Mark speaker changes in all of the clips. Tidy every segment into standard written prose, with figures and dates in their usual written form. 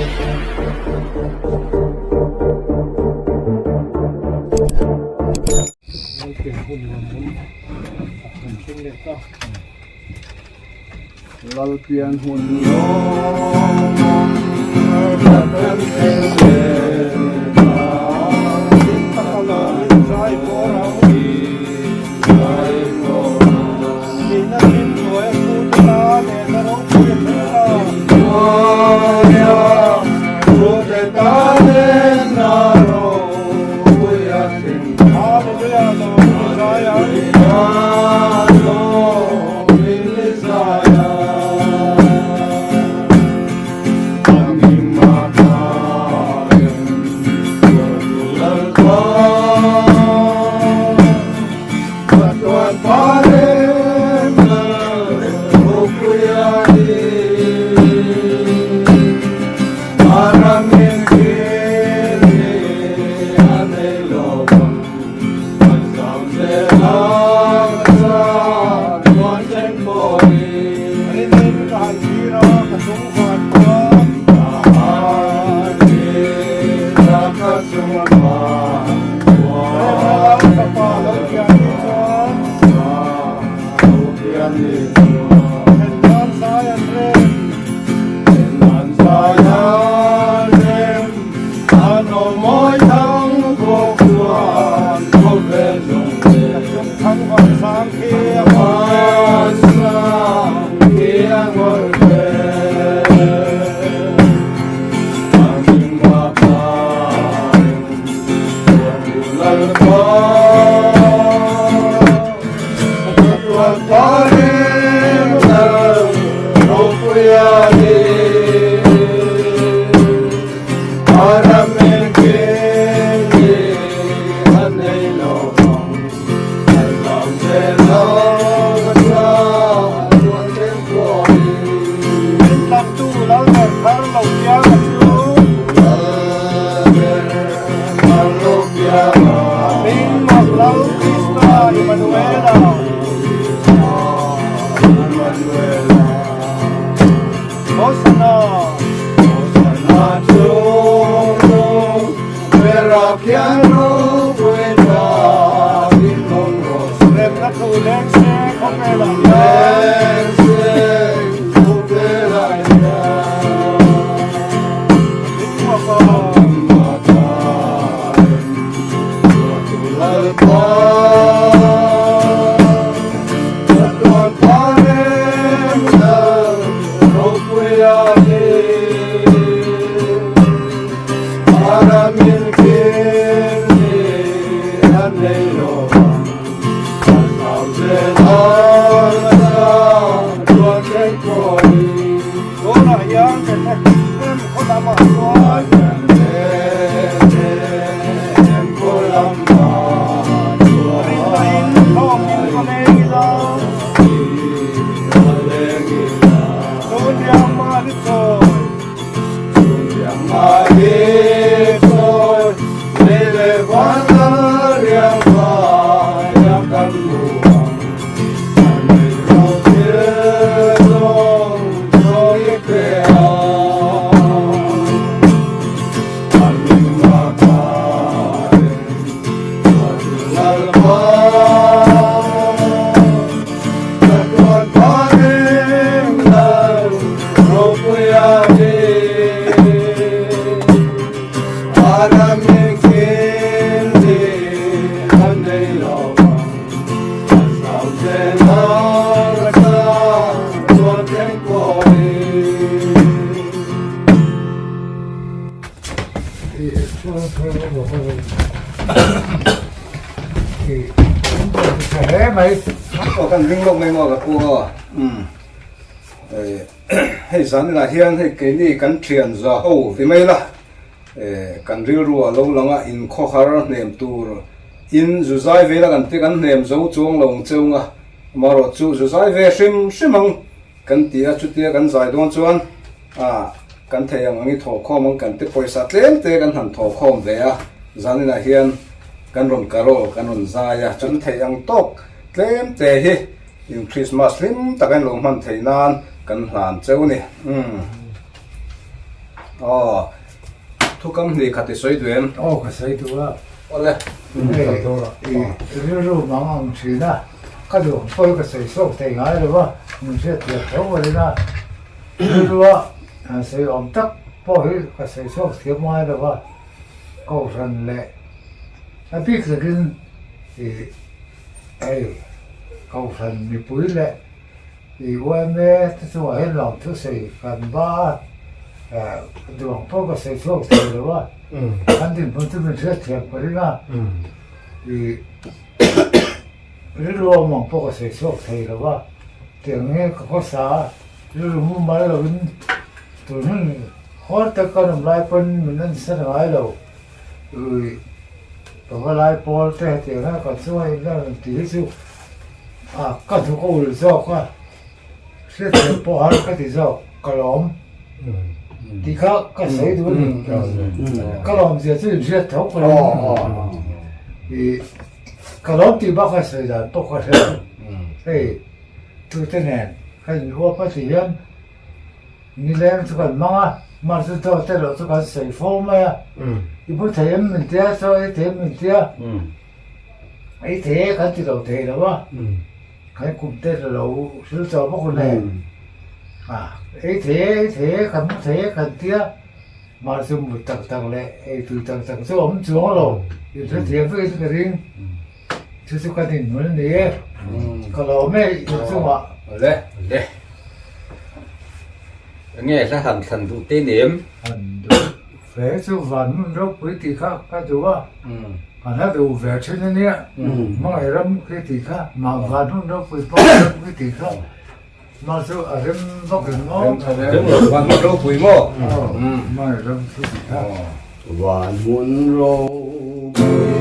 Speaker 1: Lalpian hun lawmawm kan thleng leh ta.
Speaker 2: Hei zaninah hian hei keini kan thian za ho ti mai la kan rilru a lo lang a inkhawhar hnem tur in zu zai vel a kan ti kan hnem zo chuang lo ang cheu nga amaherawh chu zu zai ve hrim hrim ang kan ti a chutia kan zai dawn chuan ah kan thei ang ang i thawhkhawm ang kan ti pawisa tlem te kan han thawhkhawm ve a zaninah hian kan rawn carol kan rawn zai a kan thei ang tawk tlem te hi In Christmas hlim tak a in lo hman theih nan kan hlan cheu ni. Umm. Aw, thukam hnih khat i sawi duh em?
Speaker 3: Aw, ka sawi duh a.
Speaker 2: Awle.
Speaker 3: Hei, i rilru mang ang thin a, ka duh ang pawh hi ka sawi chhuak thei ngai lo va, min hriatthiam tho varin a, rilrua han sawi awm tak pawh hi ka sawi chhuak thiam ngai lo va, Kohhran leh a bik takin i hei Kohhran mipui leh i yma te chungah hian lawm thusawi kan ba a, duang pawh ka sawi chhuak thei lo a, kan dinhmun chu min hriatthiam ka ring a, i rilru awm ang pawh ka sawi chhuak thei lo a, tiang nge ka khawsa a, rilru mumal lovin tun hun Hawl tak kan awm lai pawn min en san ngai lo. Ui, panga lai pawl te hetiang hian kan chunga in la rawn ti hi chu a ka hnuk a ul zawk a, hriatthiam pawh har ka ti zawk, ka lawm tih kha ka sawi duh a ni. Ka lawm zia chu inhriat tho ka ring. I ka lawm tih bak a sawi dan pawh ka hre lo. Hei tute nen ka inhuap a ti hian Nileng chu kan hmang a, mah chu dawt erawh chu kan sawi fo mai a, i bu thei em min tia, chaw ei thei em min tia, ei thei e kan ti lo thei lo a, kan kum te la lo hril tawh bawk nen, a ei thei e ei thei e kan mu thei e kan tia, mah chu mut tak tak leh ei tui tak tak chu a awm chuang lo, inhrethiam vekin ka ring. Chu chu ka dinhmun a ni e, ka lawm e i chungah.
Speaker 4: Le, le. Enge hla han thlan duh te ni em?
Speaker 3: Han duh ve chu van hmun ropui tih kha ka duh a, kan hla duh ve thin a nia, hmangaih ram khi tih kha, mah van hmun ropui pawh ram khi tih kha, mah chu a rem vak em maw?
Speaker 2: Rem lo, van hmun ropui maw?
Speaker 3: Hmangaih ram khi tih kha.
Speaker 1: Van hmun ropui.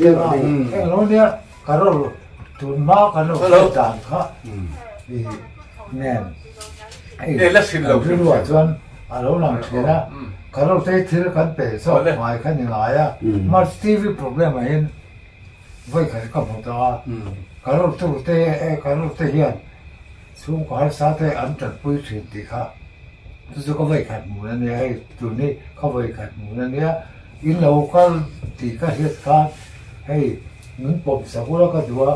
Speaker 3: em a, eng lo nia carol tun hma kan lo hriat dan kha i nen hei kan rilruah chuan a lo lang thin a, carol te thil kan pe zawk ngai kha ni ngai a, March TV program ah hian vawi khat ka hmu tawh a, carol tu te carol te hian Chhungkaw harsa te an tanpui thin tih kha chu chu ka vawikhat hmun a nia, hei tun hi ka vawikhat hmun a nia, in lo kal tih ka hriat khan hei min pawm sak ula ka duh a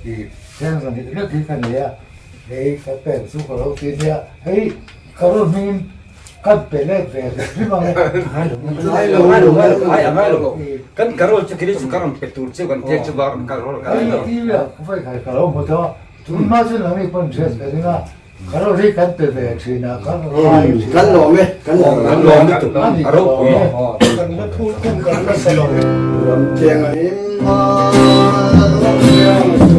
Speaker 3: tih thleng zan hik lek hi ka nei a, hei ka pek chu ka lo ti nia, hei ka rawn hmingin ka pe let ve hrim hrim ang e.
Speaker 4: Ngai lo, ngai lo, ngai lo, ngai ngai lo. Kan carol chu kini chu ka rawn pe tur chu kan tia chu va rawn carol ka
Speaker 3: nei lo. Hei TV ah ka vawikhat ka lo hmu tawh a. Tunhma chu nangni pawn hriat ve ding a, ka ro hi kan pe ve thin a, kan ngai thin a.
Speaker 1: Kan lawm e, kan lawm e.
Speaker 4: Kan lawm lutuk, a ropui.
Speaker 2: Kan la phur kum kan la sa lo.
Speaker 1: Ram cheng a him a, ram cheng chu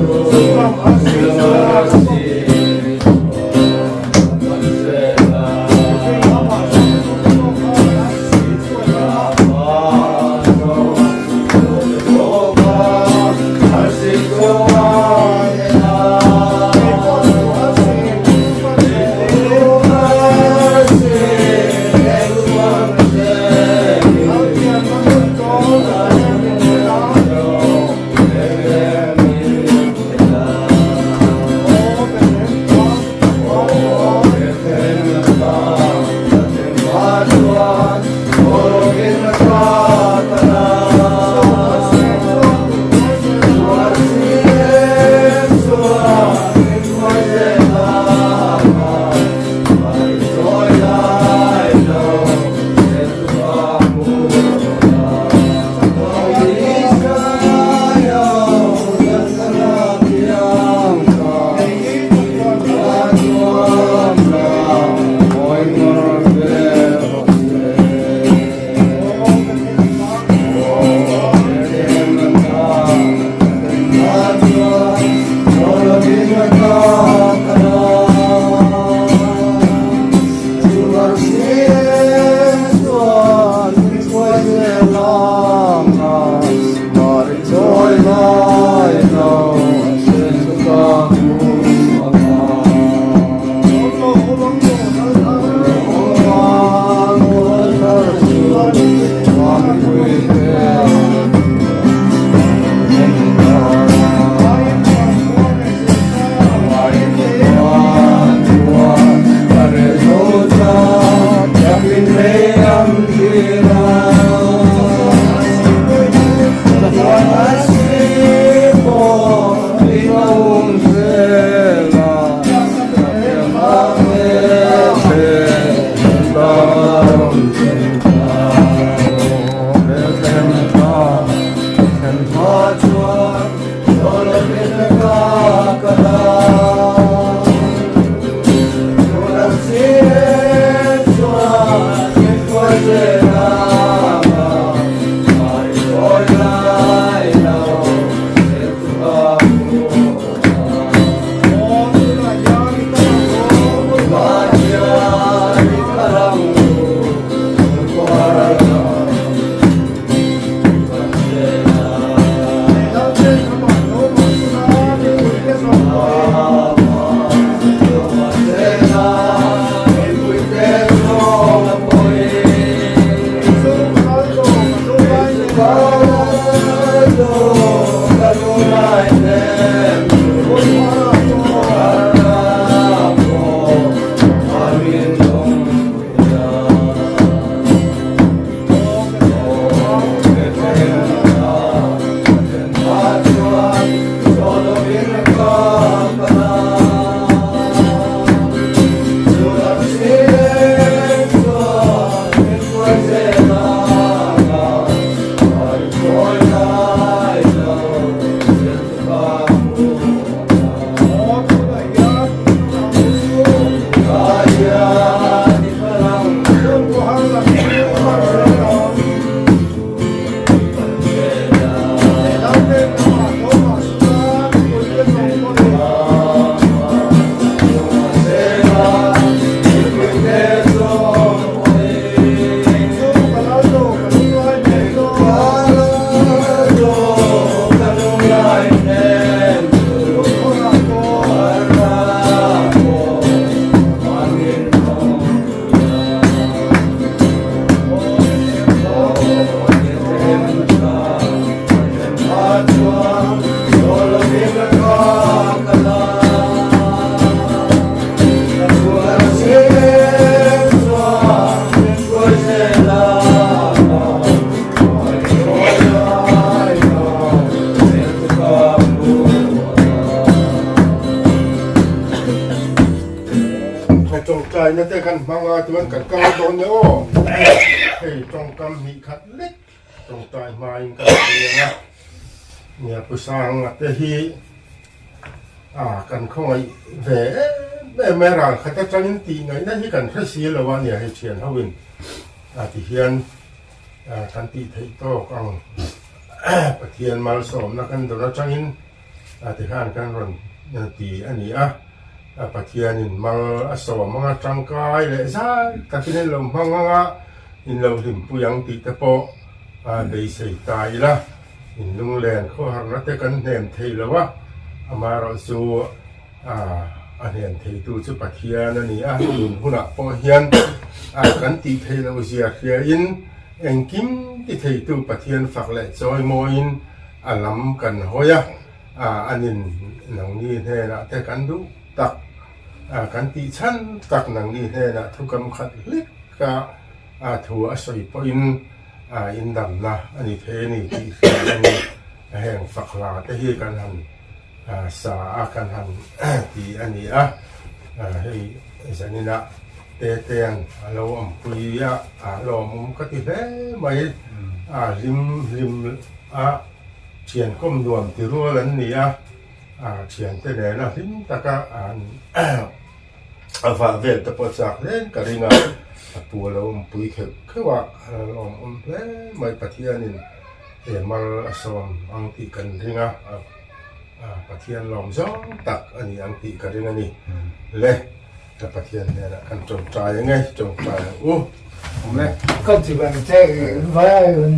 Speaker 5: Tawngtaina te kan hmang a chuan kan kal dawn nia aw. Hei tawngkam hnih khat lek tawngtai hmain kan hriang a. Nia Pu Sanga te hi a kan khawngaih ve em em mai ral khat atangin tih ngaihna hi kan hre si lo a nia hei thian ho in a ti hian kan tih theih tawk ang Pathian malsawmna kan dawn atangin a ti khan kan rawn ti a ni a, Pathianin mal a sawm anga tangkai leh zai takin in lo hmang anga in lo hlimpui ang tih te pawh a beisei ta ila, in lunglen khawharna te kan hnem thei lo a, amaherawhchu a hnem theitu chu Pathian a ni a, tun hunah pawh hian kan tih theih loh zia hriain engkim ti theitu Pathian fak leh chawimawiin A lam kan hawi a, anin nangni hnenah te kan duh tak, kan tih chhan tak nangni hnenah thukam khat hlek a thu a sawi pawhin indamna a ni thei a ni tih hria in heng fak hla te hi kan han sa a, kan han ti a ni a, hei zaninah Tetea'n a lo awmpui a, a lawmawm ka ti hle mai, a hlim hlim a, thian kawm nuam ti rual an ni a, a thiante nena hlim taka an a vah vel te pawh chak hlein ka ring a, a pu a lo awmpui kheuh kheuh a, a lawmawm hle mai, Pathianin he mal a sawm ang tih kan ring a. Pathian lawm zawng tak a ni ang tih ka ring a ni. Le, ka Pathian hnenah kan tawngtai ang e, tawngtai ang u.
Speaker 3: Awm e. Ka ti bang che in vai ai un.